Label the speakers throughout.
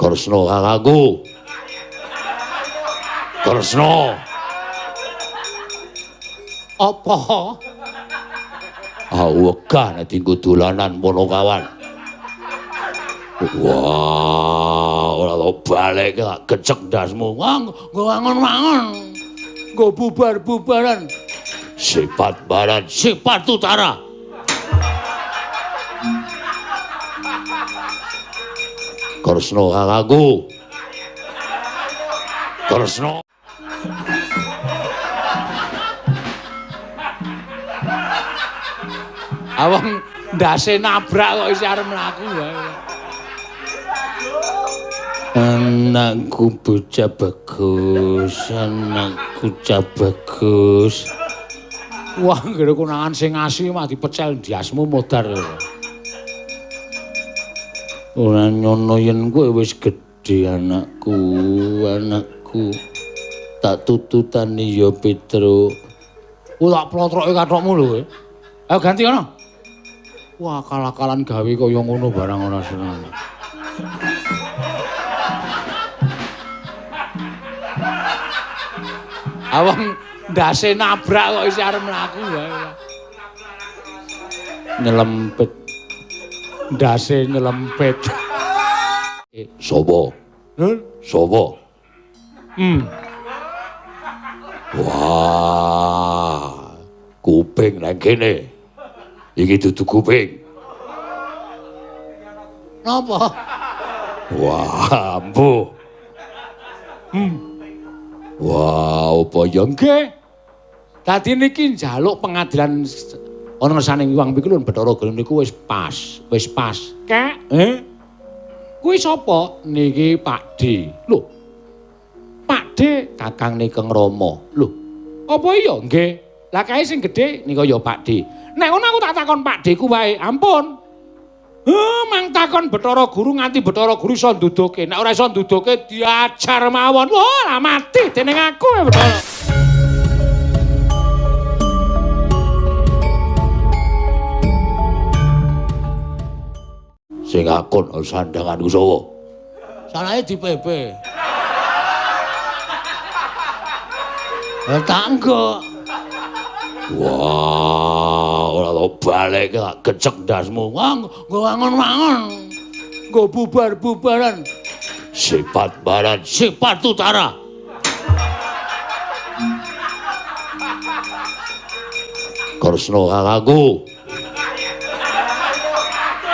Speaker 1: Kresna kakangku. Kresna. Apa? Ah wegah nek dienggo dolanan Ponokawan. Wah, ora tau balik tak gecek ndasmu. Wah, nggo wangun-wangun. Nggo bubar-bubaran. Sifat barat, sifat utara. Kresna kakangku. Kresna. Awong ndase nabrak kok isih arep mlaku wae. Anakku bocah bagus, anakku cah bagus. Wah, nggone konangan sing asli mah dipecel ndiasmu modar. Ora nyono yen kowe wis gedhe anakku, anakku. Tak tututani ya Petruk. Ku tak plotroke kathokmu lho kowe. Ayo ganti kono. Wah, akal-akalan gawe kaya ngono barang ora seneng. Awong ndase nabrak kok isih arep mlaku wae. Nyelempit. Ndase nyelempit. Sopo? Sopo? Wah, kuping nang kene. Iki dudu kuping. Napa? Wah, ampuh. Wah, apa ya nggih? Dadi niki njaluk pengadilan ana ngersane Hyang Pikulun Bathara Guru niku wis pas, wis pas. Kek, Kuwi sapa? Niki Pak D. Lho. Pak D kakang Nikeng Rama. Lho. Apa iya? Nggih. Lah kae sing gedhe nika ya Pak D. Nek ngono aku tak takon Pak D ku wae. Ampun. Mang takon Bathara Guru nganti Bathara Guru iso nduduke. Nek ora iso nduduke diajar mawon. Wah, lah mati dening aku ya Bathara. Sing akon sandanganku sapa? Salahe di PP. Lah tanggo. Wah, ora tau balik tak gecek ndasmu. Wah, nggo wangun-wangun. Nggo bubar-bubaran. Sifat barat, sifat utara. Kresna kakangku.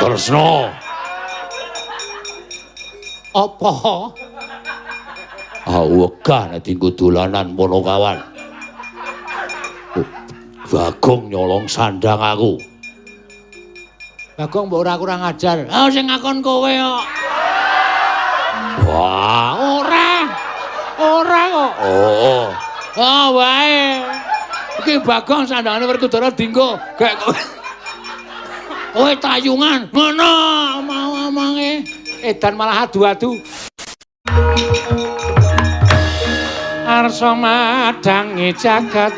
Speaker 1: Kresna. Apa? Ah wegah nek dienggo dolanan Ponokawan. Bagong nyolong sandang aku. Bagong mbok ora kurang ajar. Ah sing ngakon kowe kok. Wah, ora. Ora kok. Oh. Ah wae. Iki Bagong sandangane Werkudara dienggo gek kowe. Kowe tayungan. Ngono omong-omonge. Edan malah adu-adu. Arsa madangi jagat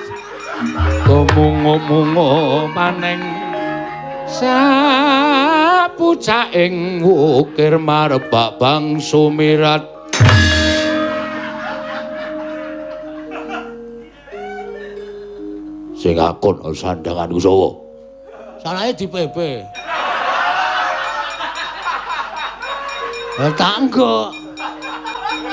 Speaker 1: tumungu-mungu maning sapucaing wukir marbak bang sumirat. Sing akon sandanganku sapa? Salahe di PP. Lah tanggo.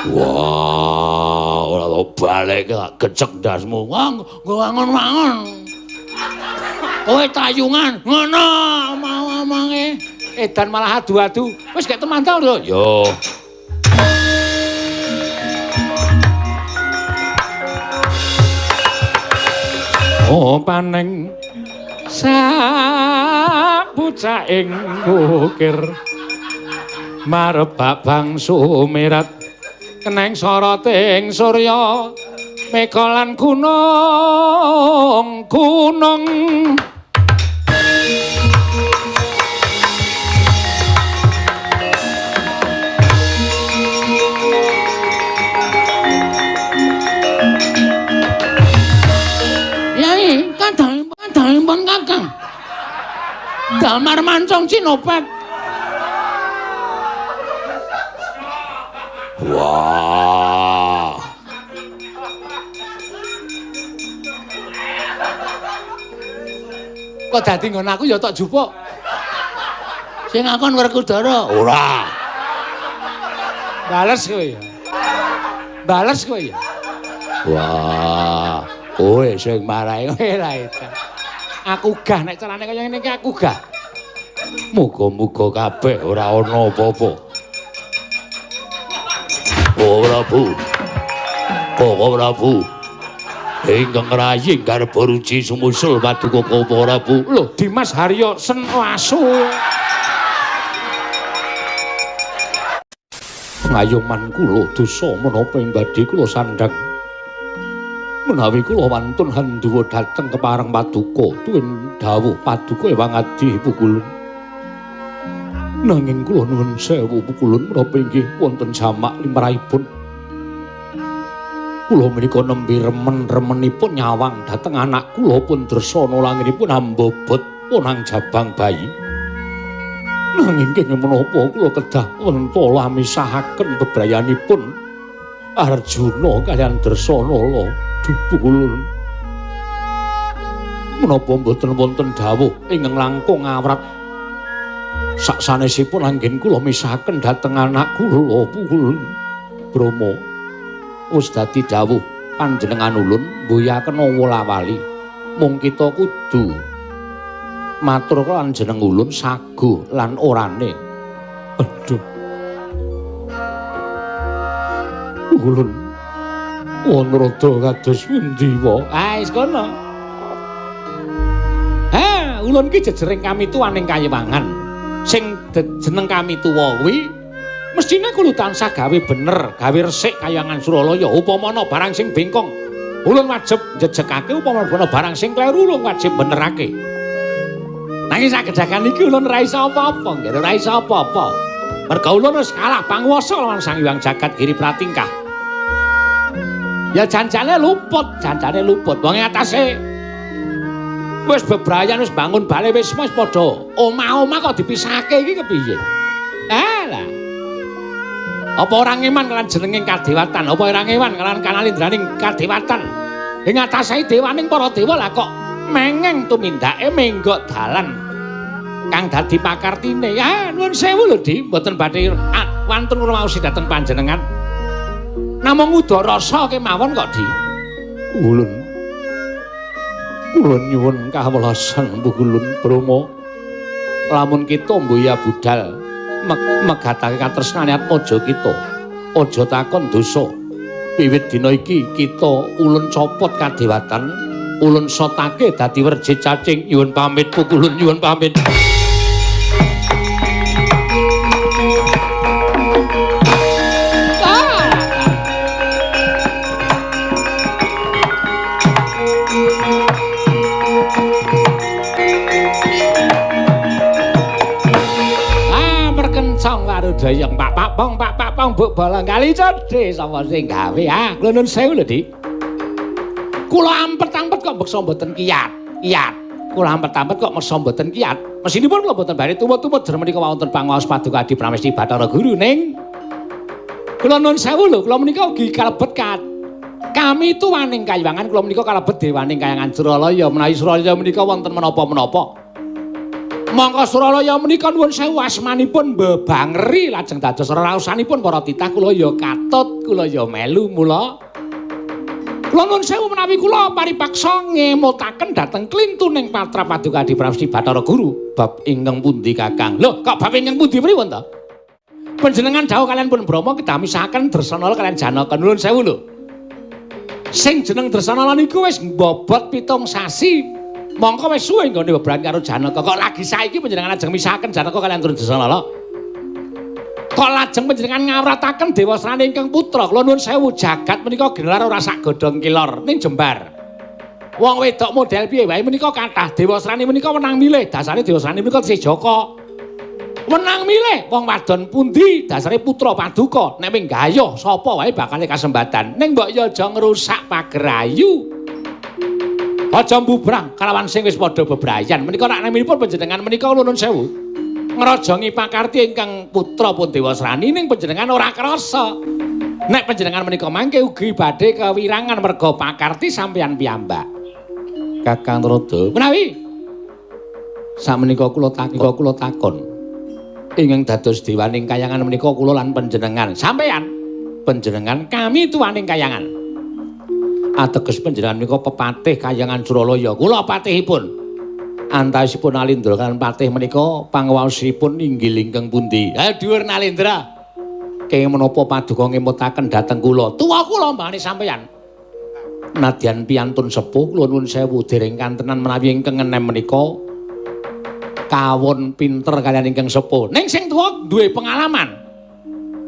Speaker 1: Wah, ora tau balik tak gecek ndasmu. Wah, nggo wangun-wangun. Kowe tayungan. Ngono omong-omonge. Edan malah adu-adu. Wis gek temantau lho. Yo. Oh paneng sapucaing wukir marbak bang sumirat keneng soroting surya mega lan gunung gunung. Yai, kadang-kadang kakang damar mancong cinopet. Wah. Kok dadi nggon aku ya tok jupuk. Sing ngakon Werkudara. Ora. Bales kowe ya. Bales kowe ya. Wah, kowe sing marahi kowe lah itu. Aku gah nek carane kaya ngene iki aku gah. Muga-muga kabeh ora ana apa-apa. Oh Prabu. Oh Prabu. Ingkang rayi garba ruci sumusul paduka Prabu. Lho, Dimas Haryo sen asu. Ngayoman kula dosa menapa ing badhe kula sandhang. Menawi kula wantun handuwa dhateng kepareng paduka tuwin dawuh paduka ewang adi pukulun. Nanging kula nuwun sewu pukulun menapa inggih wonten jamak limrahipun. Kula menika nembe remen-remenipun nyawang dhateng anak kula pun Dresana langenipun ambobot ponang jabang bayi. Nanging kenging menapa kula kedah wentala misahaken bebrayanipun Arjuna kaliyan Dresana. Duh pukulun. Menapa mboten wonten dawuh ingkang langkung awrat saksanesipun anggen kula misahaken dhateng anak kula pukulun. Brama wis dadi dawuh panjenengan ulun mbuyaken wola-wali mung kita kudu matur lan jeneng ulun sago lan orane. Aduh. Ulun wonrada kados pundi wae? Ah wis kono. Ha, ulun ki jejering kamituwaning kayewangan. Sing jeneng kamituwa kuwi mestine kudu tansah gawe bener, gawe resik kayangan Suralaya. Upama ana barang sing bengkong, ulun wajib njejegake, upama ana barang sing kleru ulun wajib benerake. Nanging sagedagan iki ulun ora iso apa-apa, nggih ora iso apa-apa. Merga ulun wis kalah panguwasa lawan Sang Hyang Jagat Giri Pratingkah. Ya janjane luput, janjane luput. Wong atase wis bebrayan, wis bangun bale, wis wis padha omah-omah kok dipisahke iki kepiye? Alah. Apa ora ngeman kalian jenenging kadewatan? Apa ora ngeman kalian kanalindraning kadewatan? Ing atase dewaning para dewa lah kok mengeng tumindake menggok dalan kang dadi pakartine. Ya nuwun sewu lho Di, mboten badhe wantun ngrumaosi dhateng panjenengan. Namung uda rasa kemawon kok Di. Ulun. Kula nyuwun kawelasan pukulun Brama. Lamun kita mbuya budal megatake katresnane atmaja kita, aja takon dosa. Wiwit dina iki kita ulun copot kadewatan, ulun sotake dadi werji cacing. Nyuwun pamit pukulun, nyuwun pamit. Dayang pak pak pong pak pak pong buk bolong kali cedhe sapa sing gawe ah kula nuwun sewu lho Di. Kula ampet-ampet kok mbeksa mboten kiyat kiyat. Kula ampet-ampet kok meksa mboten kiyat. Mesinipun kula mboten bare tumut-tumut jer menika wonten pangaos paduka Adi Pramesti Bathara Guru ning kula nuwun sewu lho kula menika ugi kalebet kami tuwaning kayiwangan kula menika kalebet dewaning kayangan Suralaya menawi Suralaya menika wonten menapa-menapa. Mongko Suralaya menika nuwun sewu asmanipun bebangeri lajeng dados raosanipun para titah kula ya katut kula ya melu mula kula nuwun sewu menawi kula paripaksa ngemutaken dhateng klintuning patra paduka Adi Pramesti Bathara Guru bab ingkang pundi Kakang. Lho kok bab ingkang pundi pripun to? Panjenengan dawuh kalian pun Brama kedah misahaken Dresana kalian Janaka. Nuwun sewu lho. Sing jeneng Dresana niku wis mbobot 7 sasi. Mongko wis suwe nggone bebrayan karo Janaka. Kok lagi saiki panjenengan ajeng misahaken Janaka kalian turun Dresana. Kok lajeng panjenengan ngawrataken dewasrane ingkang putra. Kula nuwun sewu jagat menika gelar ora sak godhong kilor ning jembar. Wong wedok model piye wae menika kathah dewasrane menika wenang milih. Dasare dewasrane menika tesih Jaka. Wenang milih wong wadon pundi dasare putra paduka. Nek wing gayuh sapa wae bakale kasembatan. Ning mbok ya aja ngrusak pagerayu. Aja mbubrang kalawan sing wis padha bebrayan. Menika rak naminipun panjenengan menika nuwun sewu. Ngrajangi pakarti ingkang putra pun Dewasrani ning panjenengan ora krasa. Nek panjenengan menika mangke ugi badhe kewirangan merga pakarti sampeyan piyambak. Kakang Trada, menawi sakmenika kula takon. Ingkang dados dewaning kayangan menika kula lan panjenengan. Sampeyan panjenengan kami tuaning kayangan. Ateges panjenengan menika pepatih kayangan Suralaya. Kula patihipun. Antawisipun Nalindra kan patih menika panguwaosipun inggil ingkang pundi? Ha dhuwur Nalindra. Kenging menapa paduka ngemutaken dhateng kula? Tuwa kula mbane sampeyan. Nadyan piyantun sepuh kula nuwun sewu dereng kantenan menawi ingkang enem menika kawon pinter kaliyan ingkang sepuh. Ning sing tuwa duwe pengalaman.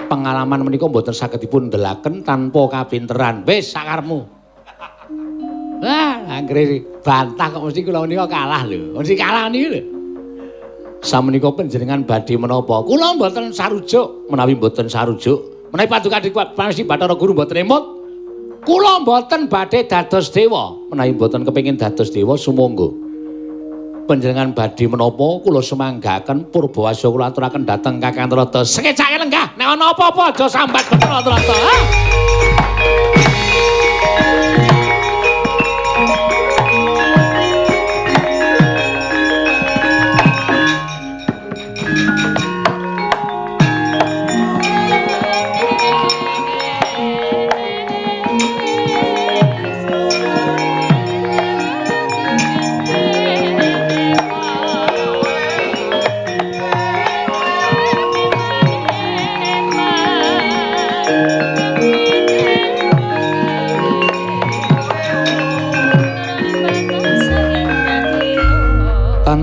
Speaker 1: Pengalaman menika mboten saged dipun ndelaken tanpa kapinteran. Wis sakarmu. Wah, anggere bantah kok mesti kula menika kalah lho. Mesti kalah niku lho. Samenika panjenengan badhe menapa? Kula mboten sarujuk, menawi mboten sarujuk, menawi paduka Pramesti Bathara Guru mboten emut, kula mboten badhe dados dewa. Menawi mboten kepengin dados dewa sumangga. Panjenengan badhe menapa kula sumanggaken purbawasa kula aturaken dhateng Kakang Trada. Sekecake lenggah, nek ana apa-apa aja sambat Bathara Trada.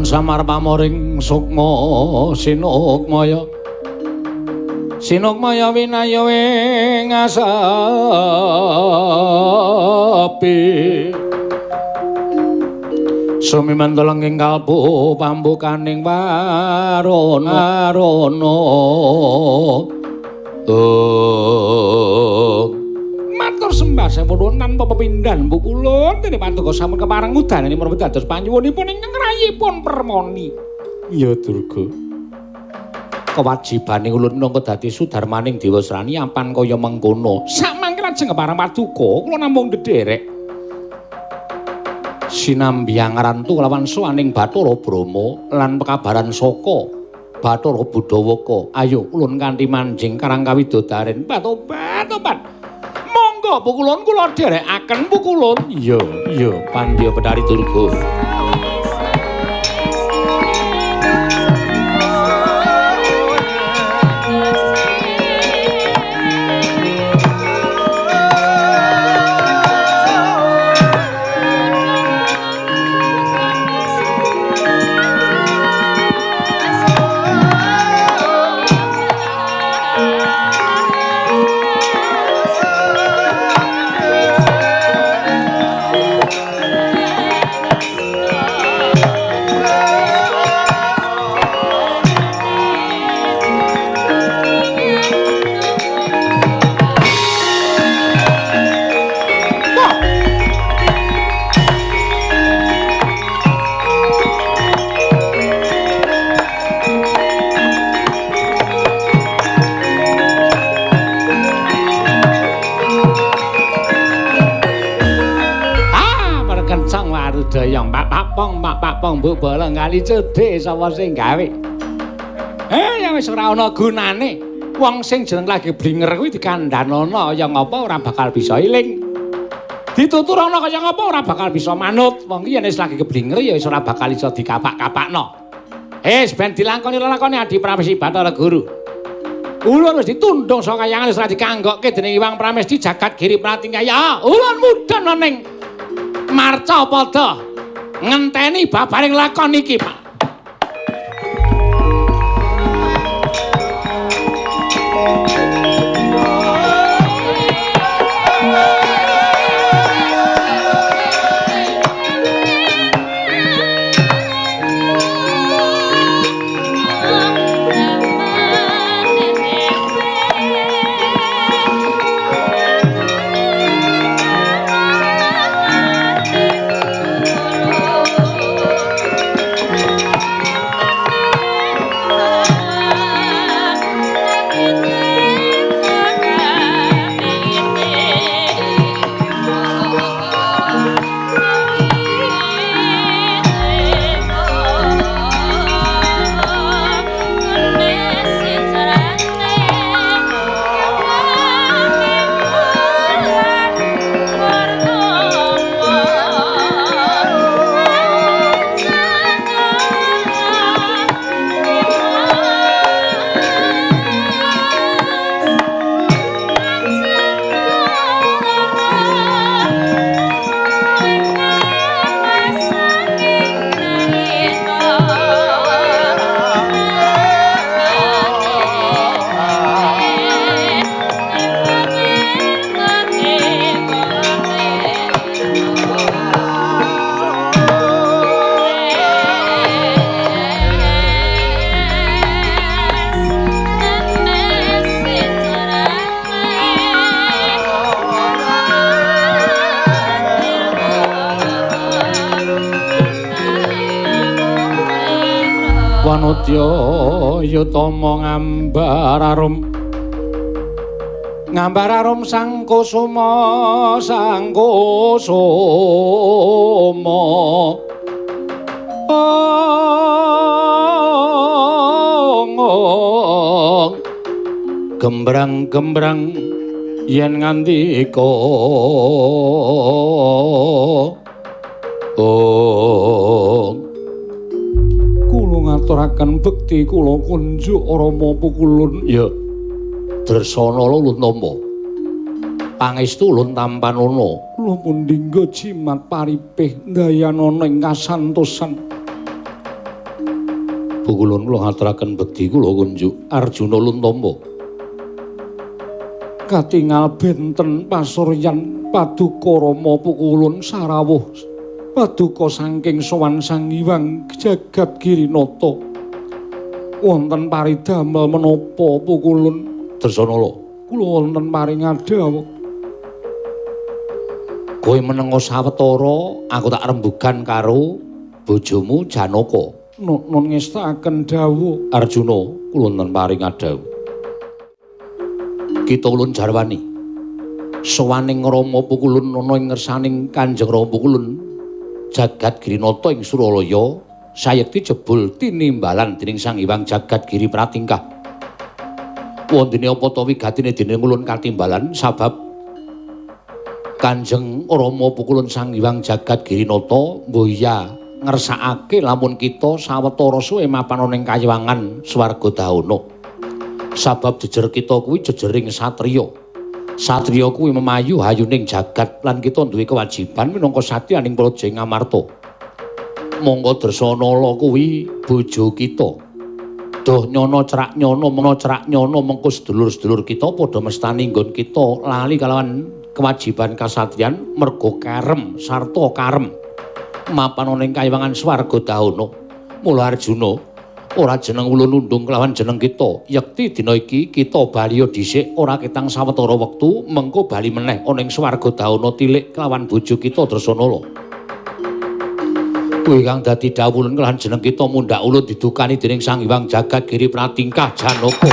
Speaker 1: Samar pamoring sukma sinukmaya sinukmaya winaya ing asapi sumimanteleng ing kalbu pambukaning warana arana matur sembah sempurna tanpa pepindhan pukulun dene paduka sampun kepareng udanane marang dados panyuwunipun ingkang rayipun Permoni. Ya Durga. Kewajibane ulun minangka dadi sudarmaning Dewasrani apan kaya mengkono. Samangke lajeng kepareng paduka kula namung ndederek. Sinambi angrantu kelawan sowaning Bathara Brahma lan pekabaran saka Bathara Budawaka. Ayo ulun kanthi manjing karang kawidodaren. Tobat tobat. Monggo pukulun kula dherekaken pukulun. Iya, iya, Pandya Betari Durga. Pak Pong mbok bolong kali cedhek sapa sing gawe. Ya wis ora ana gunane. Wong sing jeneng lagi blinger kuwi dikandhanono kaya ngapa ora bakal bisa eling. Dituturana kaya ngapa ora bakal bisa manut. Wong ki yen wis lagi keblinger ya wis ora bakal iso dikapak-kapakno. Wis ben dilakoni lelakone Adi Pramesti Bathara Guru. Ulun wis ditundung saka kayangan wis ora dikanggokke dening Iwang Pramesti jagat Giri Pratingkaya. Ulun mudhun ning Marcapada ngenteni babaring lakon iki, Pak.
Speaker 2: Thank you.
Speaker 1: Wanodya yutama ngambar arum. Ngambar arum sang kusuma sang kusuma. Ong gembrang-gembrang yen ngandika. Ong kula ngaturaken bekti kula kunjuk Rama Pukulun. Ya Dresanala ulun tampa. Pangestu ulun tampanana. Kula pun dinggo jimat paripih ndayanana ing kasantosan. Pukulun kula ngaturaken bekti kula kunjuk Arjuna ulun tampa. Katingal benten pasuryan paduka Rama Pukulun sarawuh paduka saking sowan Sang Hyang Jagat Girinata. Wonten paridamel menapa Pukulun? Dresanala, kula wonten paring adhawuh. Kowe menengo sawetara, aku tak rembugan karo bojomu Janaka. Nun ngestakaken dawuh Arjuna, kula wonten paring adhawuh. Kita ulun jarwani. Sowaning Rama Pukulun ana ing ngersaning Kanjeng Rama Pukulun Jagat Girinata ing Suralaya sayekti jebul tinimbalan dening Sang Hyang Jagat Giri Pratingkah. Wondene apa ta wigatine dening ulun katimbalan sabab Kanjeng Rama Pukulun Sang Hyang Jagat Girinata mboya ngersakake lamun kita sawetara suwe mapan ana ing kayiwangan swarga dawana. Sabab jejer kita kuwi jejering satriya. Satriya kuwi memayu hayuning jagat lan kita duwe kewajiban minangka satyaning praja ing Amarta. Monggo Dresanala kuwi bojo kita. Doh nyono cerak nyono mena cerak nyono mengko sedulur-sedulur kita padha mestani nggon kita lali kalawan kewajiban kasatriyan merga karem sarta karem mapan ana ing kayiwangan swarga dawana. Mula Arjuna ora jeneng ulun undung kelawan jeneng kita yekti dina iki kita baliya dhisik ora ketang sawetara wektu mengko bali meneh ana ing swarga dawana tilik kelawan bojo kita Dresanala. Kuwi kang dadi dhawuh ulun kelawan jeneng kita mundhak ulun didukani dening Sang Hyang Jagat Giri Pratingkah Janaka.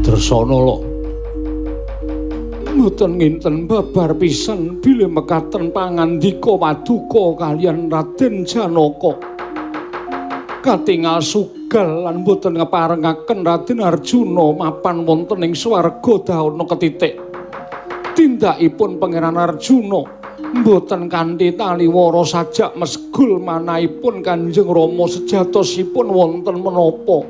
Speaker 1: Dresanala mboten nginten babar pisan bilih mekaten pangandika paduka kaliyan Raden Janaka. Katingal sugal lan mboten ngeparengaken Raden Arjuna mapan wonten ing swarga dawana ketitik. Tindakipun Pangeran Arjuna mboten kanthi taliwara sajak mesgul manahipun Kanjeng Rama sejatosipun wonten menapa.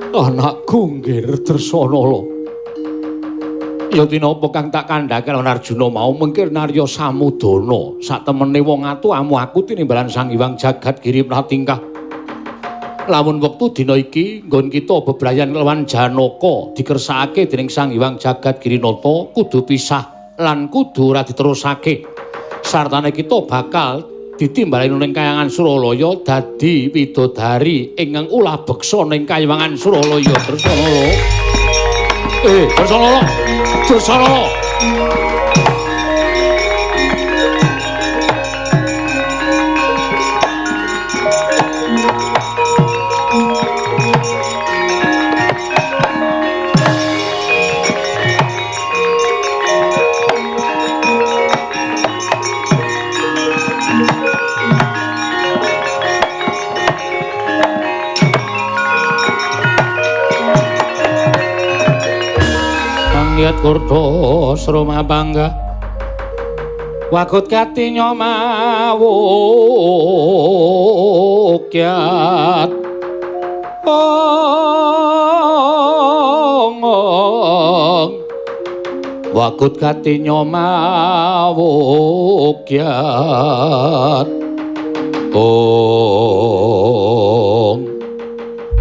Speaker 1: Anakku nggih Dresanala. Ya tinapa kang tak kandhake lawan Arjuna mau mengkir Narya Samudana. Satemene wong atu amu aku tinimbalan Sang Hyang Jagat Giri Pratingkah. Lamun wektu dina iki nggon kita bebrayan lawan Janaka dikersakake dening Sang Hyang Jagat Girinata kudu pisah lan kudu ora diterusake. Sartane kita bakal ditimbalani ning kayangan Suralaya dadi widodari ingkang ulah beksa ning kayangan Suralaya. Dresanala. Dresanala. Dresanala. Pangyat kurdo sroma bangga wakut katinyo mawukyat ong wakut katinyo mawukyat ong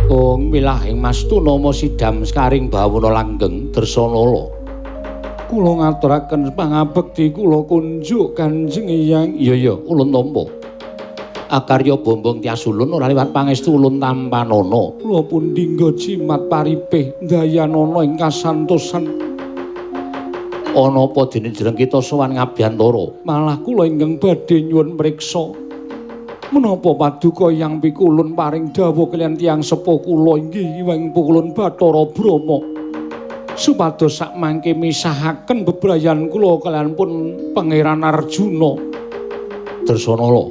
Speaker 1: ong wilahing mastu nama sidam sekaring bawana langgeng Dresanala. Kula ngaturaken pangabekti kula kunjuk Kanjeng Hyang. Iya iya, ulun tampa. Akarya bombong tias ulun ora liwat pangestu ulun tampanana. Kula pun dinggo jimat paripih dayanana ing kasantosan. Ana apa dene jeneng kita sowan ngabyantara? Malah kula ingkang badhe nyuwun mriksa. Menapa paduka Hyang Pikulun paring dawuh kaliyan tiyang sepuh kula inggih Hyang Pikulun Bathara Brahma. Supados sakmangke misahaken bebrayan kula kaliyan pun Pangeran Arjuna. Dresanala,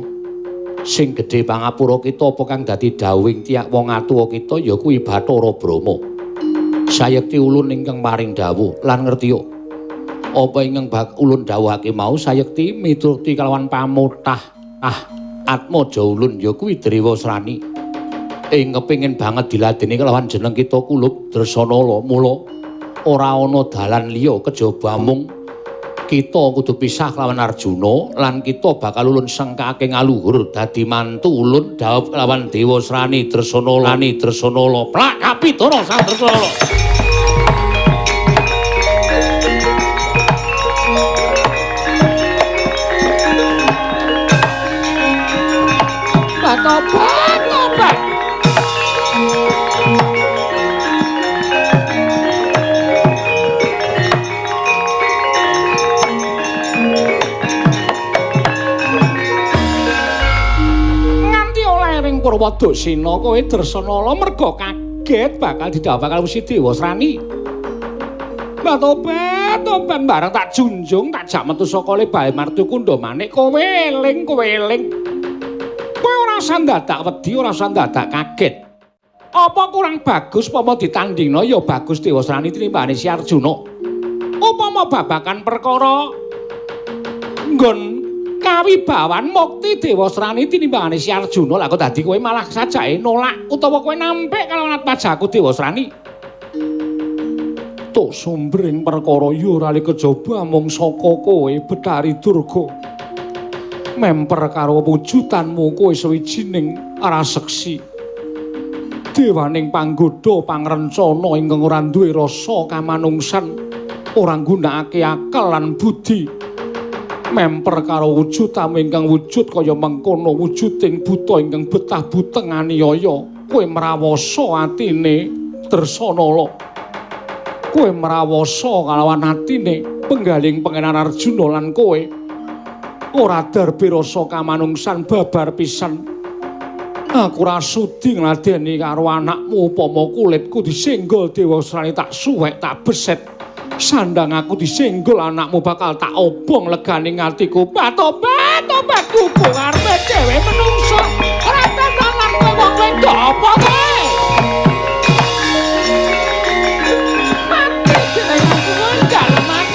Speaker 1: sing gedhe pangapura kita apa kang dadi dawuhing tiyang wong atuwa kita ya kuwi Bathara Brahma. Sayekti ulun ingkang paring dawuh lan ngertiya apa ingkang ulun dawuhake mau sayekti mituruti kalawan pamotah atmaja ulun ya kuwi Dewasrani ing kepengin banget diladeni kelawan jeneng kita kulup Dresanala. Mula ora ana dalan liya kejaba mung kita kudu pisah kelawan Arjuna lan kita bakal ulun sengkake ngaluhur dadi mantu ulun dhaup kelawan Dewasrani Dresanala. Dresanala plak kapitara sang Dresanala. Tobat, tobat. Nganti oleh ring Purwadasina kowe Dresanala merga kaget bakal didhawuhake karo si Dewasrani. Mbah tobat, tobat bareng tak junjung tak jak metu saka lebahe Martu Kundha Manik kowe eling, kowe eling. Kowe ora usah dadak wedi, ora usah dadak kaget. Apa kurang bagus upama ditandingno ya bagus Dewasrani tinimbane si Arjuna. Upama babakan perkara nggon kawibawan mukti Dewasrani tinimbane si Arjuna, lah kok dadi kowe malah sajake nolak utawa kowe nampik kalawan atmajaku Dewasrani. Tok sumbering perkara ya ora kejaba mung saka kowe Bathari Durga. Memper karo wujudanmu kowe sawijining raseksi dewaning panggodha pangrencana ingkang ora duwe rasa kamanungsan, ora nggunakake akal lan budi. Memper karo wujudamu ingkang wujud kaya mengkono wujuding buta ingkang betah buteng aniaya, kowe mrawasa atine Dresanala. Kowe mrawasa kalawan atine penggaling Pangeran Arjuna lan kowe ora darbe rasa kamanungsan babar pisan. Aku ora sudi ngladeni karo anakmu upama kulitku disenggol Dewasrani tak suwek tak beset. Sandang aku disenggol anakmu bakal tak obong legane atiku. Tobat, tobat kuku karepe dhewe menungso. Ora tenan kowe wong wedok apa kowe? Mati dhewe aku ndal mati.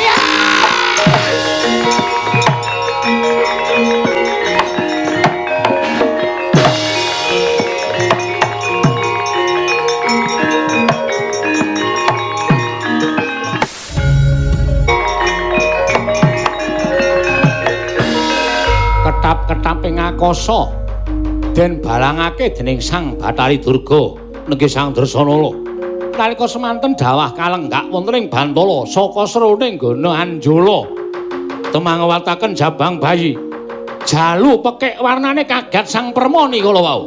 Speaker 1: Ketap-ketap ing akasa den balangake dening Sang Bathari Durga nenggih Sang Dresanala. Nalika semanten dawah kalenggak wonten ing Bantala saka srone nggone Anjala temangewataken jabang bayi. Jalu pekik warnane kaget Sang Permoni kala wau.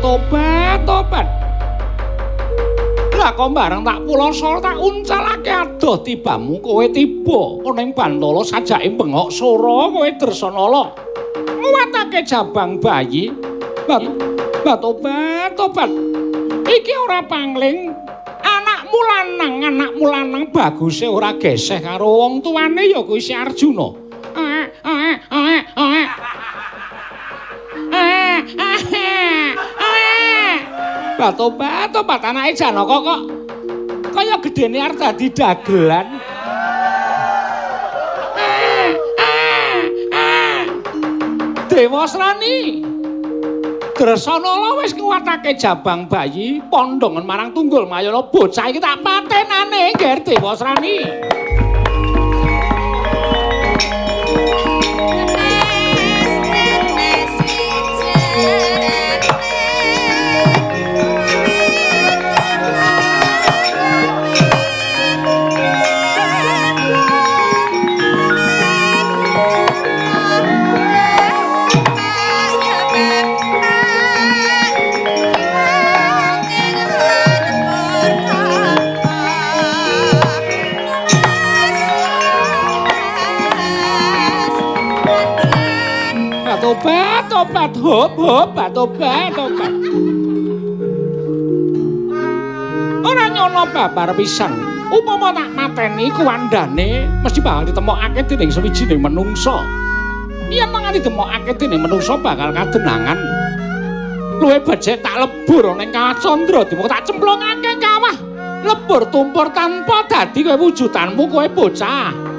Speaker 1: Tobat, tobat. Lah kok bareng tak puloso tak uncalake adoh tibamu kowe tiba ana ing Bantala sajake bengok sora kowe Dresanala. Nguwatake jabang bayi. Mbah tobat, tobat. Iki ora pangling. Anakmu lanang baguse ora geseh karo wong tuane ya kuwi si Arjuna. Batobat, anake Janaka kok kaya gedene arep dadi dagelan. Dewasrani. Dresanala wis nguwatake jabang bayi pondhongen marang Tunggul Mayana, bocah iki tak patenane, Ngger Dewasrani. Tobat, tobat, hop, hop, tobat, tobat. Ora nyono babar pisan. Upama tak mateni kuwandane mesti bakal ditemokake dening sawijining menungsa. Yen nganti ditemokake dening menungsa bakal kadenangan. Luwih becik tak lebur ning Kawah Candra Dimoko, tak cemplungake kawah. Lebur tumpur tanpa dadi kowe wujudanmu kowe bocah.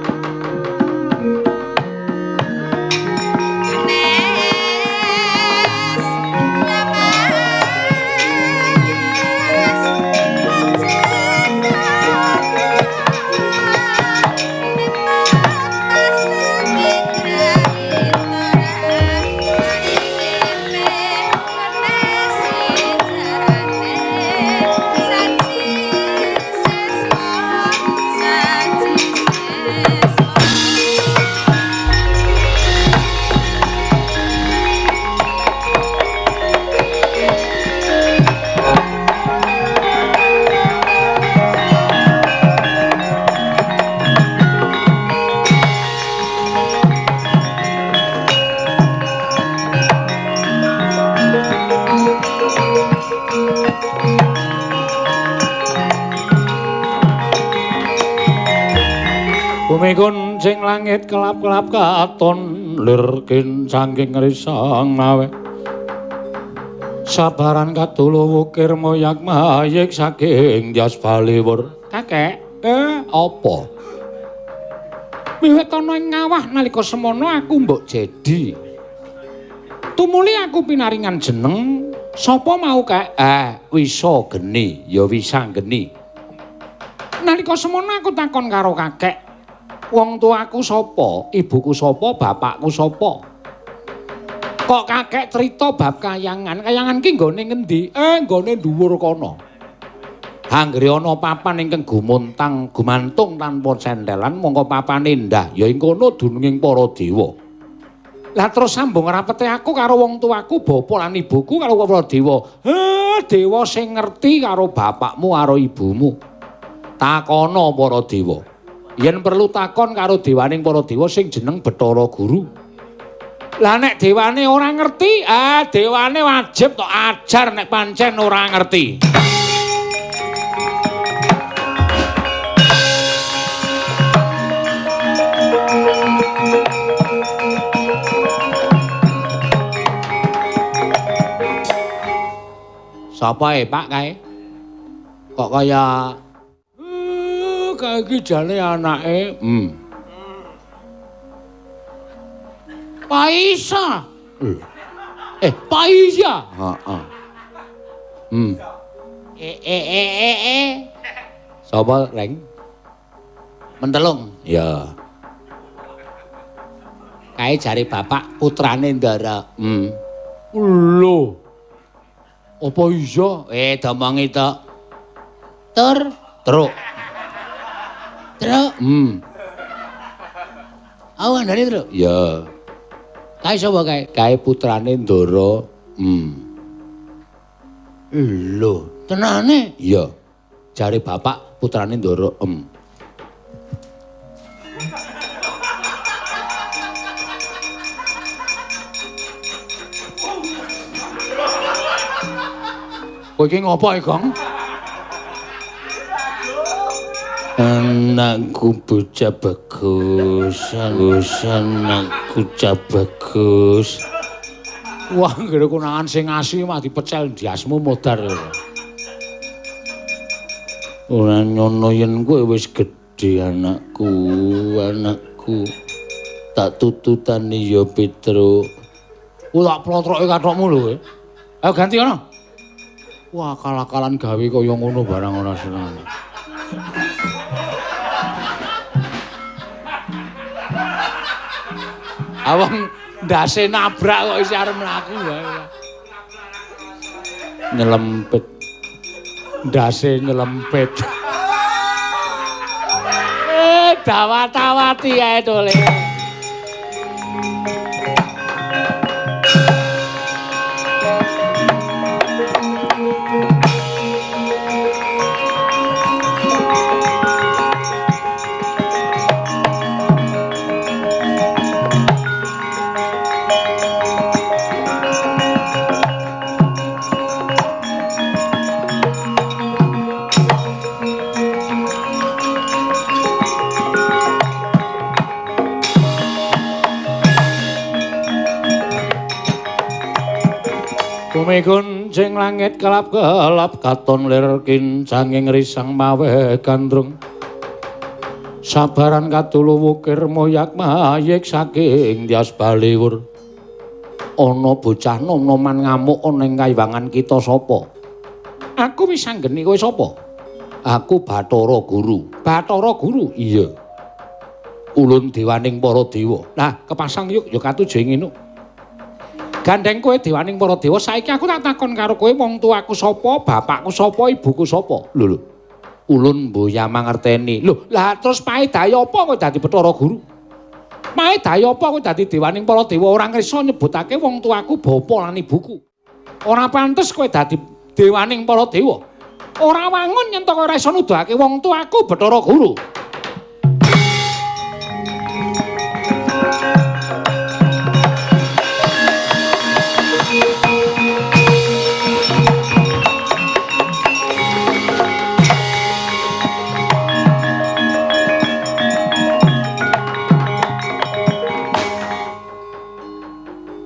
Speaker 1: Bumi kuncing langit kelap-kelap katon lir kincangking risang mawe. Sabaran katulu wukir moyak mayik saking jas baliwur. Kakek, apa? Wiwit ana ing ngawah nalika semono aku mbok jedi. Tumuli aku pinaringan jeneng sapa mau kek? Wisa geni, ya wisa geni. Nalika semono aku takon karo kakek, wong tuaku sapa, ibuku sapa, bapakku sapa? Kok kakek cerita bab kayangan? Kayangan ki nggone ngendi? Nggone dhuwur kono. Anggere ana papan ingkang gumuntang gumantung tanpa sentelan, mongko papane endah, ya ing kono dununging para dewa. Lah terus sambung rapete aku karo wong tuaku, bapa lan ibuku karo para dewa. Dewa sing ngerti karo bapakmu karo ibumu. Takono para dewa. Yen perlu takon karo dewaning para dewa sing jeneng Bathara Guru. Lah nek dewane ora ngerti, dewane wajib tok ajar nek pancen ora ngerti. Sapa e Pak kae? Kok kaya kae iki jane anake. Paisa. Paisa. Heeh. Sapa, Reng? Mentelung. Ya. Kae jare bapak putrane Ndara. Lho. Apa iya? Domongi to. Tur, truk. Truk. Aku ngandani truk. Ya. Kae sapa kae? Kae putrane Ndara. Lho, tenane? Iya. Jare bapak putrane Ndara. Kowe iki ngopo, Gong? Anakku bocah bagus, anakku bocah bagus. Wah, nggone konangan sing asli mah dipecel ndiasmu modar. Ora nyono yen kowe wis gedhe anakku, anakku. Tak tututani ya Petruk. Ku tak plotroke kathokmu lho kowe. Ayo ganti ana. Wah, akal-akalan gawe kaya ngono barang ora seneng. Awang ndase nabrak kok isih arep mlaku wae. Nyelempit. Ndase nyelempit. Dawat-dawati ae tole. Bumi kuncing langit kelap-kelap katon lir kincanging risang mawe gandrung. Sabaran katulu wukir moyak mayik saking Tyas Baliwur. Ana bocah nom-noman ngamuk ana ing kaiwangan kita sapa? Aku wis anggeni kowe sapa? Aku Bathara Guru. Bathara Guru? Iya. Ulun dewaning para dewa. Lah kepasang yuk ya katuju ing ngene. Gandeng kowe dewaning para dewa, saiki aku tak takon karo kowe wong tuaku sapa, bapakku sapa, ibuku sapa? Lho lho. Ulun mboya mangerteni. Lho, lah terus paedahe apa kowe dadi Bathara Guru? Paedahe apa kowe dadi dewaning para dewa ora ngrisa nyebutake wong tuaku bapa lan ibuku? Ora pantes kowe dadi dewaning para dewa. Ora wangun yen to kowe ora iso nuduhake wong tuaku Bathara Guru.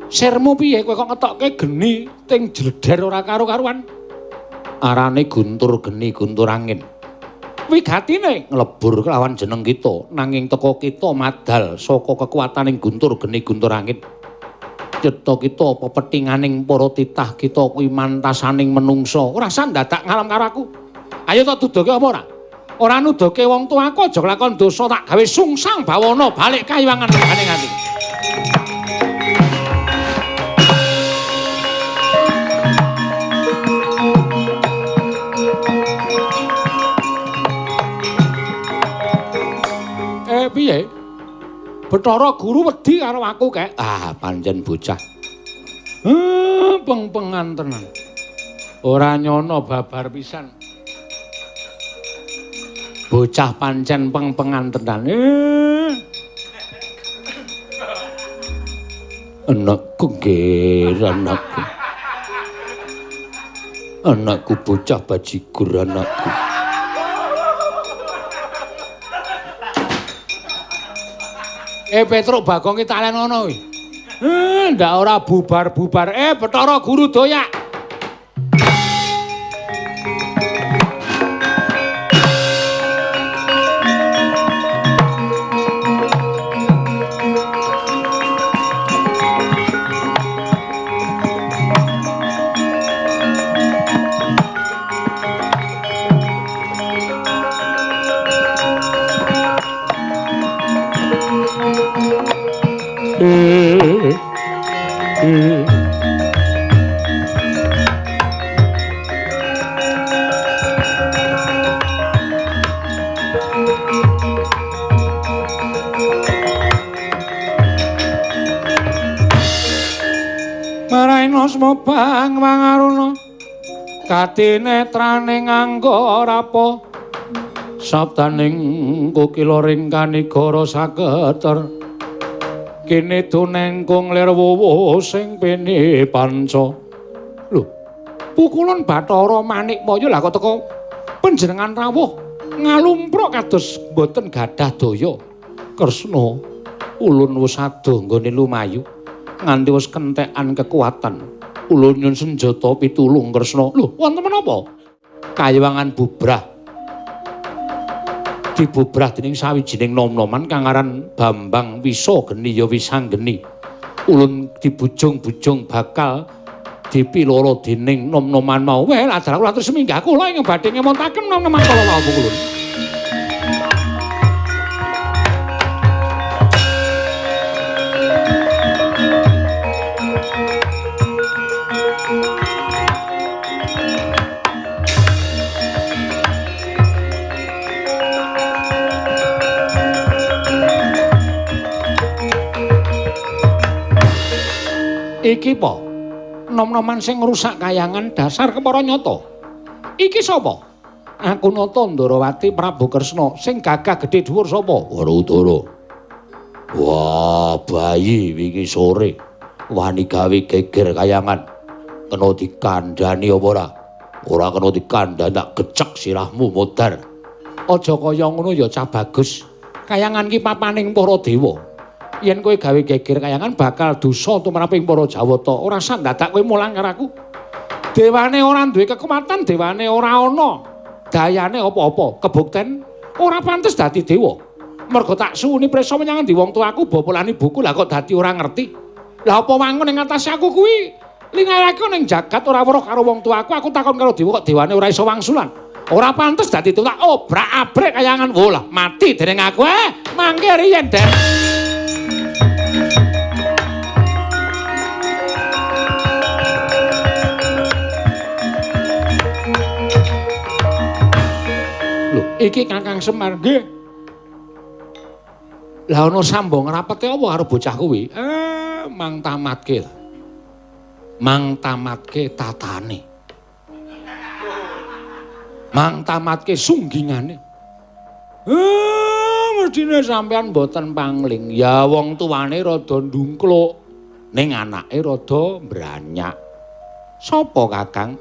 Speaker 1: Sirmu piye kowe kok ngetokke geni ting jleder ora karo-karuan? Arane guntur geni guntur angin. Wigatine nglebur kelawan jeneng kita, nanging teka kita madal saka kekuataning guntur geni guntur angin. Cetha kita pepethinganing para titah kita kuwi mantasaning menungsa. Ora usah ndadak ngalam karo aku. Ayo tak dudoke apa ora? Ora nuduhke wong tuaku aja kelakon dosa tak gawe sungsang bawana balik kaiwangan regane nganti. Piye? Bathara Guru wedi karo aku kek. Ah, pancen bocah. Peng-pengan tenan. Ora nyono babar pisan. Bocah pancen peng-pengan tenan. Anakku nggih, anakku. Anakku bocah bajigur anakku. Petruk Bagong ki talen ngono kuwi. Ndak ora bubar-bubar. Bathara Guru doyak. Mobang mangaruna katinetrane nganggo rapa sabdaning kukila ring kanigara saketer kene dunengkung lir wuwu sing pene panca. Lho, pukulan Bathara Manikmaya lah kok teko panjenengan rawuh ngalumpruk kados mboten gadah daya. Kresna ulun wis adoh nggone lumayu nganti wis kentekan kekuatan. Ulun nyun senjata pitulung Kresna. Lho, wonten menapa? Kayiwangan bubrah. Dibubrah dening sawijining nom-noman kang aran Bambang Wisageni ya Wisanggeni. Ulun dibujung-bujung bakal dipiloro dening nom-noman mau. Weh, ladar kula terus minggah kula ing badhe ngemontaken nom-noman kala wau ulun. Iki po nom-noman sing ngrusak kayangan dasar kepara nyata. Iki sapa? Aku nata Ndarawati Prabu Kresna sing gagah gedhe dhuwur sapa? Werudara. Wah, bayi wingi sore wani gawe geger kayangan. Kena dikandhani apa ora? Ora kena dikandhani tak gecek sirahmu modar. Aja kaya ngono ya cah bagus. Kayangan ki papaning para dewa. Yen kowe gawe geger kayangan bakal dosa tumraping para Jawata. Ora sak dadak kowe mulang karo aku. Dewane ora duwe kekuatan, dewane ora ana dayane apa-apa. Kebukten ora pantes dadi dewa. Mergo tak suwuni prisa menyang endi wong tuaku bapa lan ibuku, lah kok dadi ora ngerti. Lah apa wangun ing atase aku kuwi lingarake ning jagat ora weruh karo wong tuaku, aku takon karo dewa kok dewane ora iso wangsulan. Ora pantes dadi dewa, tak obrak-abrik kayangan. Wo lah mati dening aku. Mangke riyen, Den. Iki Kakang Semar nggih. Lah ana sambung rapete apa karo bocah kuwi? Mang tamatke. Mang tamatke tatane. Mang tamatke sunggingane. Mestine sampean mboten pangling. Ya wong tuane rada ndungkluk, ning anake rada mbranyak. Sapa Kakang?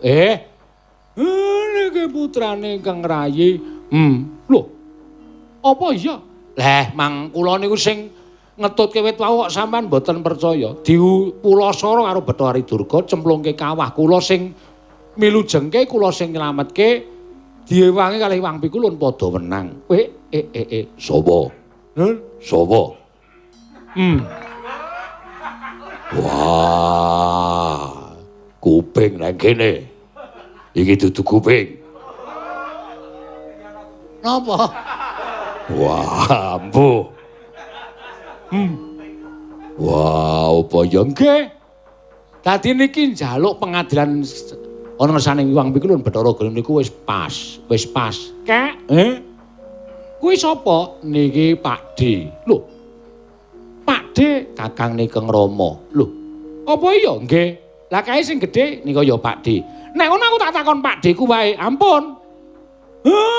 Speaker 1: Niki putrane Kang Rayi. Lho. Apa iya? Leh, mang kula niku sing ngetutke wit wau kok sampean mboten percaya. Dipulasara karo Bathari Durga cemplungke kawah kula sing milujengke, kula sing nyelametke, diewangi kalih Wang Pikulun padha wenang. Sapa? Sapa? Wah, kuping nang kene. Iki dudu kuping. Napa? Wah, ampuh. Wah, apa ya nggih? Dadi niki njaluk pengadilan ana ngersane Hyang Pikulun Bathara Guru niku wis pas, wis pas. Kek, Kuwi sapa? Niki Pak D. Lho. Pak D Kakang Nikeng Rama. Lho. Apa iya? Nggih. Lah kae sing gedhe nika ya Pak D. Nek ngono aku tak takon Pak D ku wae. Ampun.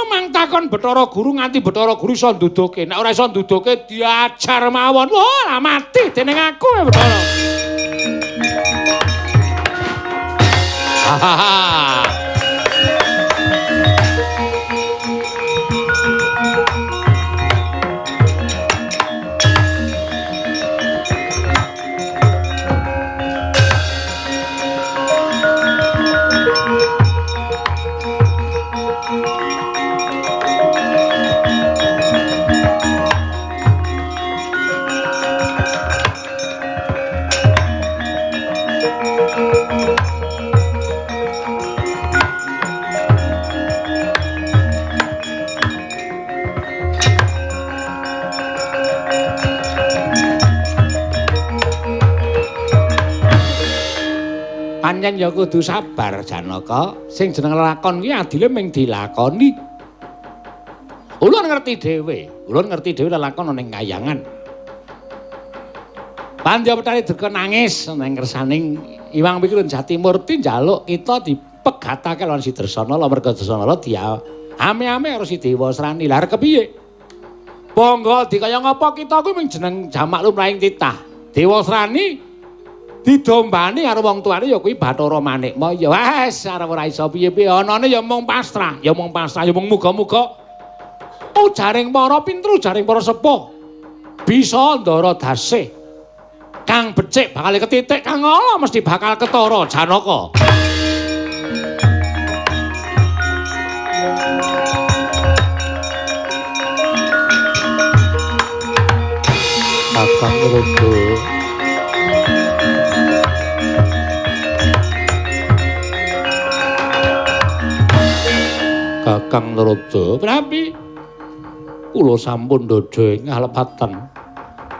Speaker 1: Mang takon Bathara Guru nganti Bathara Guru iso nduduhke. Nek ora iso nduduhke diajar mawon. Wah, lah mati dening aku ya Bathara. Hahaha. Pancen ya kudu sabar Janaka, sing jeneng lakon kuwi adile mung dilakoni. Ulun ngerti dhewe, ulun ngerti dhewe lelakon ana ning kayangan. Pandya Bathari Durga nangis nang ngersaning Iwang Pikulun Jatimurti njaluk kita dipegatake lawan si Dresanala, merga Dresanala dia ame-ame karo si Dewa Srani. Lah kepiye? Bangga dikaya ngapa kita kuwi mung jeneng jamak lumrahing titah. Dewa Srani didombani karo wong tuane ya kuwi Bathara Manikmaya. Wes arep ora iso piye-piye anane ya mung pasrah, ya mung pasrah, ya mung muga-muga ujaring para pinter, ujaring para sepuh bisa ndara dasih. Kang becik bakal ketitik, kang ala mesti bakal ketara Janaka. Kakang Narada. Kakang Narada, prapi kula sampun ndodha ing alepatan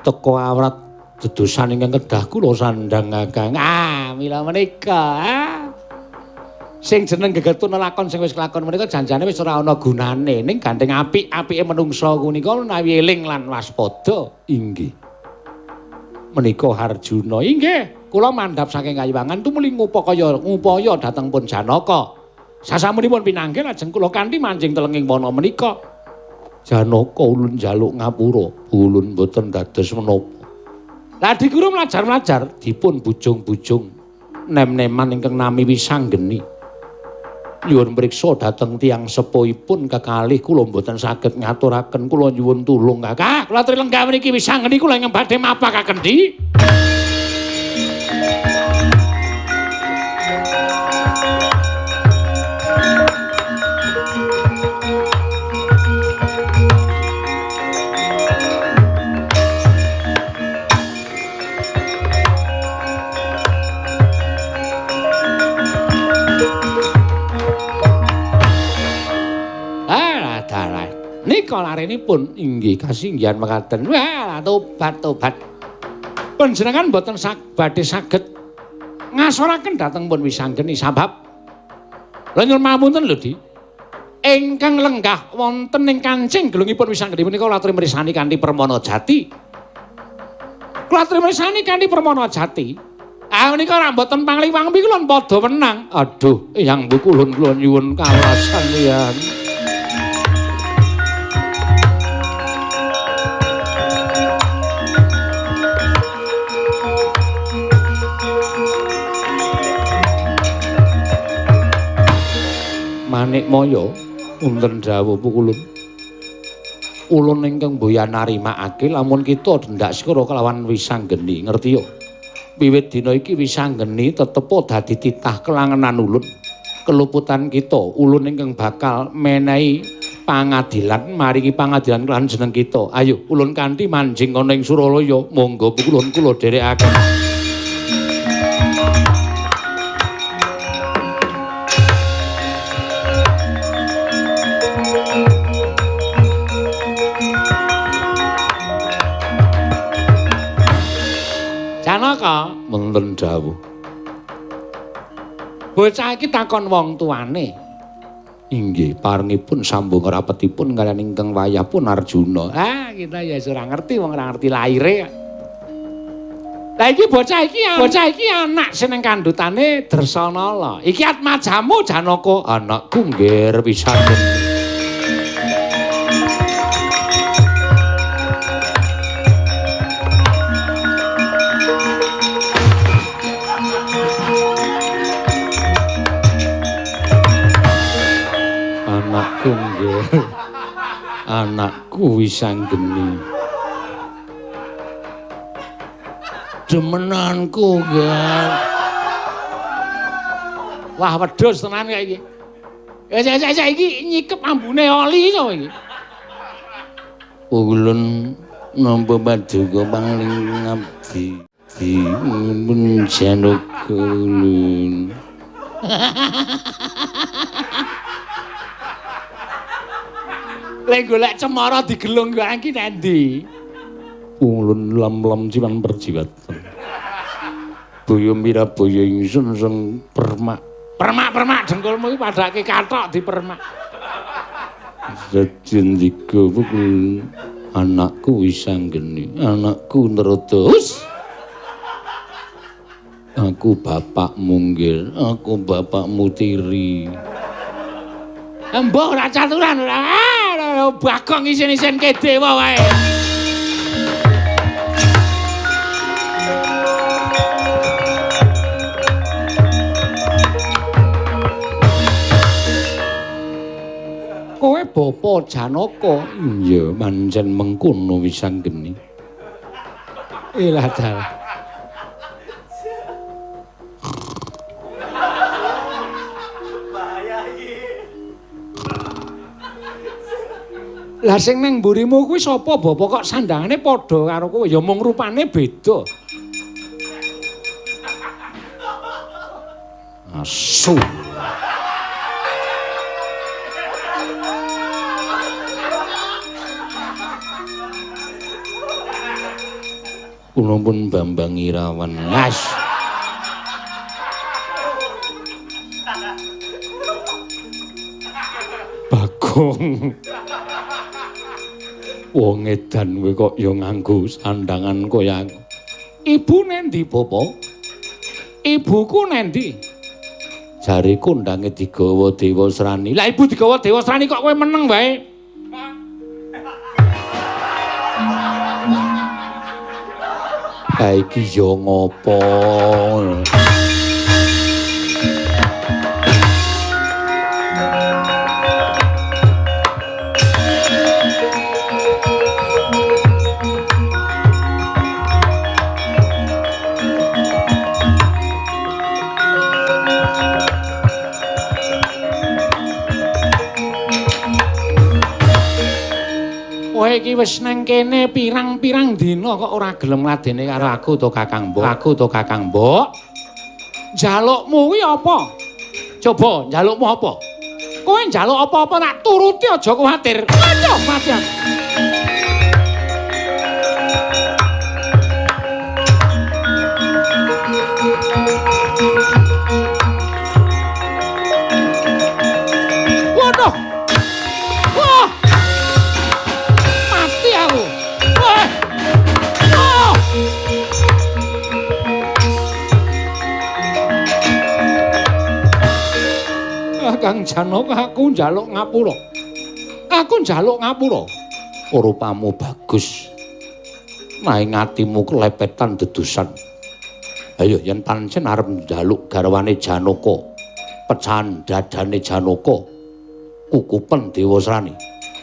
Speaker 1: teka awrat dedosan ingkang kedah kula sandhang Kakang. Ah, mila menika. Ah. Sing jeneng gegetun lelakon sing wis kelakon menika janjane wis ora ana gunane, ning gandeng apik-apike menungsa punika menawi eling lan waspada. Inggih. Menika Harjuna. Inggih, kula mandhap saking Kayuwangan tumuli ngupaya dhateng pun Janaka. Sasampunipun pinanggih lajeng kula kanthi manjing telenging wana menika. Janaka ulun njaluk ngapura, ulun boten dados menapa. Lah diguru mlajar-mlajar dipun bujung-bujung nem-neman ingkang nami Wisanggeni. Nyuwun mriksa dhateng tiyang sepuhipun kekalih kula mboten saged ngaturaken, kula nyuwun tulung Kakak. Kula aturi lenggah mriki Wisanggeni kula ingkang badhe mapakaken di. Nika larenipun inggih kasinggihan mekaten. Wah, tobat-tobat. Panjenengan mboten badhe saged ngasoraken dhateng pun Wisanggeni sabab lha nyuwun pamunten lho Di. Ingkang lenggah wonten ing kancing gelungipun Wisanggeni menika kula aturi mrisani kanthi permana jati. Kula aturi mrisani kanthi permana jati. Ah menika ora mboten pangliwang kula padha wenang. Aduh, eyang kulun kula nyuwun kawelasan liyan. Manikmaya wonten dawuh pukulun. Ulun ingkang boya narimakake lamun kita dhendak sekara kelawan Wisanggeni, ngerti yo. Wiwit dina iki Wisanggeni tetepa dadi titah kelangenan ulun. Keluputan kita ulun ingkang bakal menehi pangadilan, maringi pangadilan kelawan jeneng kita. Ayo ulun kanthi manjing ana ing Suralaya, monggo pukulun kula dherekaken. Janaka wonten dawuh. Bocah iki takon wong tuane. Inggih, parengipun sambung rapetipun kaliyan ingkang wayah pun Arjuna. Ah, kita ya ora ngerti wong ora ngerti laire. Lah iki bocah iki anak sing ning kandhutane Dresanala. Iki atmajamu Janaka, anakku nggih Wisanggeni. Anakku nggih. Anakku Wisanggeni. Demenanku nggih. Wah, wedhus tenan kaya iki. Ya iki nyikep ambune oli sapa iki? Ulun nampa paduka pangling ngabdi di pun Janaka ulun. Lek golek cemara digelung kok iki nendi? Ulun lam-lam jiwan perjiwatan. Boyo mirabaya ingsun sing permak. Permak-permak dengkulmu iki padake kathok dipermak. Dadi ndika pukul anakku Wisanggeni, anakku Narada. Hus. Aku bapakmu nggih, aku bapakmu tiri. Mbah ora caturan ora. Bagong isin-isin ke dewa wae. Kowe bapa Janaka? Iya, pancen mengkono Wisanggeni. Ilah dalah. Lah sing nang mburimu kuwi sapa bapak kok sandangane padha karo kowe? Ya mung rupane beda. Asu. Kula pun Bambang Irawan. As. Bagong. Wong edan kowe kok ya nganggo sandangan kaya aku. Ibu nendi, Bapak? Ibuku nendi? Jare kondange digawa Dewasrani. Lah ibu digawa Dewasrani kok kowe meneng wae? Ha iki ya ngopo? Kowe iki wis nang kene pirang-pirang dina kok ora gelem ngladene karo aku to Kakang Mbok. Aku to Kakang Mbok. Njalukmu kuwi apa? Coba njalukmu apa? Kowe njaluk apa-apa tak turuti aja kuwatir. Aduh, mati aku. Waduh. Wah. Mati aku. Wah. Oh. Kang Janaka, aku njaluk ngapura. Aku njaluk ngapura. Rupamu bagus. Naing atimu kelepetan dedusan. Ayo yen pancen arep njaluk garwane Janaka, pecahan dadane Janaka, kukupen Dewasrani.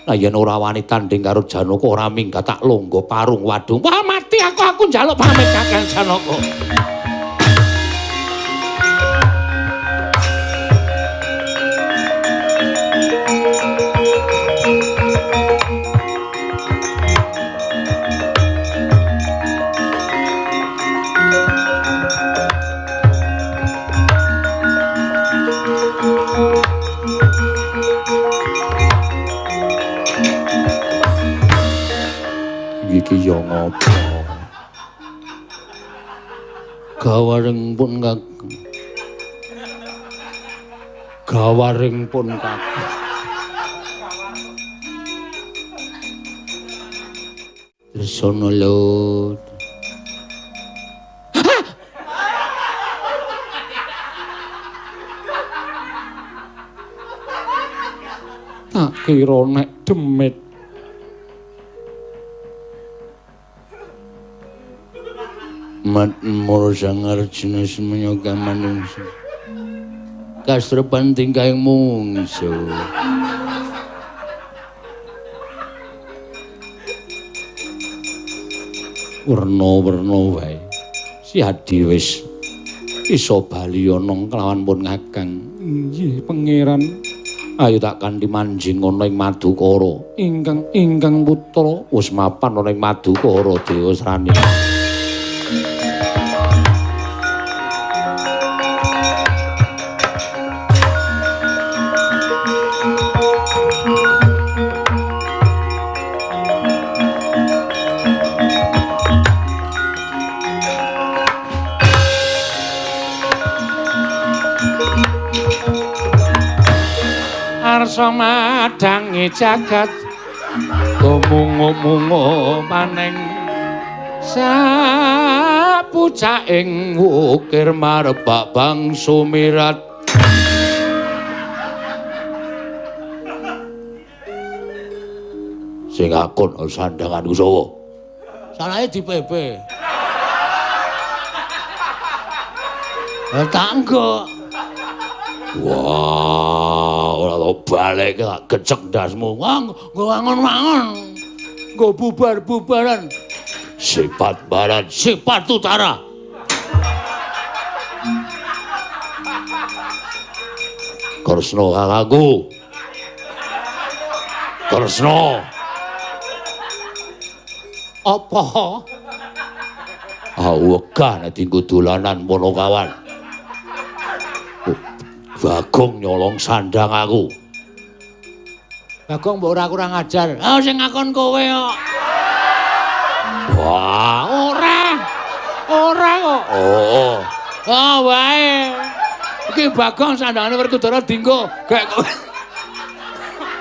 Speaker 1: Nah yen ora wani tanding karo Janaka ora minggat tak longgo parung wadung. Wah mati aku njaluk pamit Kakang Janaka. Iki ya ngopo? Gawaring pun kakang. Gawaring pun kakang. Tresana lut. Tak kira nek demit. Mat moro sangar jenis menyoga manungsa. Kasrepan tingkahing mungsu. Werna-werna wae. Si Adi wis iso bali ana kelawan pun Kakang. Nggih, Pangeran. Ayo tak kanthi manjing ana ing Madukara. Ingkang putra wis mapan ana ing Madukara Dewasrani. Arsa madangi jagat gumungu-mungu maning sapucaking wukir marebak bangsu mirat. Sing akon sandanganku sapa? Salahe dipepe. Tak engko. Wah, ora tau balik tak gecek ndasmu. Wah, nggo wangun-wangun. Nggo bubar-bubaran. Sifat barat, sifat utara. Kresna kakangku. Kresna. Apa? Ah wegah nek dienggo dolanan Ponokawan. Bagong nyolong sandang aku. Bagong mbok ora kurang ajar. Ah sing ngakon kowe kok. Wah, ora. Ora kok. Oh. Ah wae. Iki Bagong sandangane Werkudara dienggo gek kowe.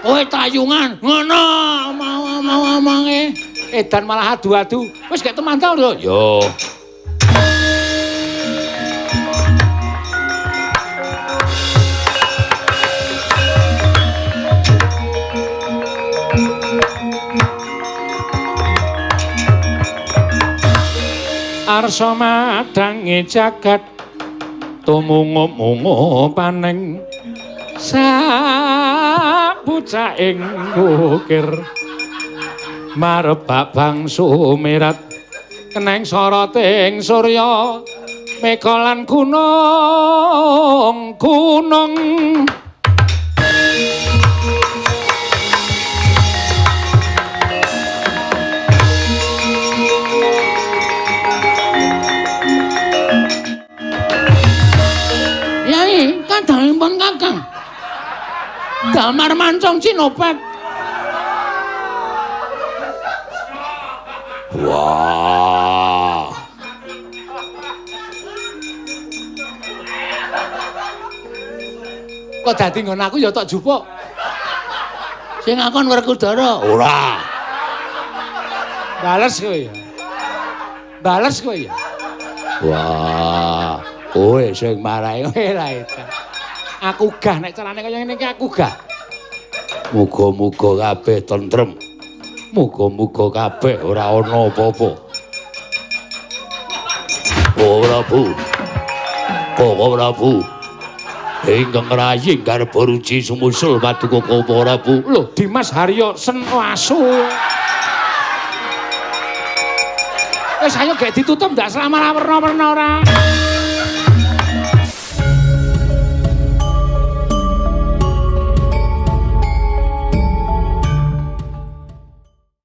Speaker 1: Kowe tayungan ngono mau omonge. Edan malah adu-adu. Wis gek temantau lho. Yo. Arsa madange jagat tumungup-mungup paneng sabucaing ukir marebak bangsu mirat keneng soroting surya mega lan gunung gunung. Yai, kadangipun Kakang Damar mancung cinopet. Wah. Kok dadi nggon aku ya tok jupuk. Sing ngakon Werkudara? Ora. Bales kowe ya. Bales kowe ya. Wah, kowe sing marahi kowe ra edan. Aku gah nek carane kaya ngene iki aku gah. Muga-muga kabeh tentrem. Muga-muga kabeh ora ana apa-apa. Oh Prabu. Oh Prabu. Ingkang rayi garba ruci sumusul paduka Prabu. Lho, Dimas Haryo Seno asu. Wis ayo gek ditutup ndak selama werna-werna ora.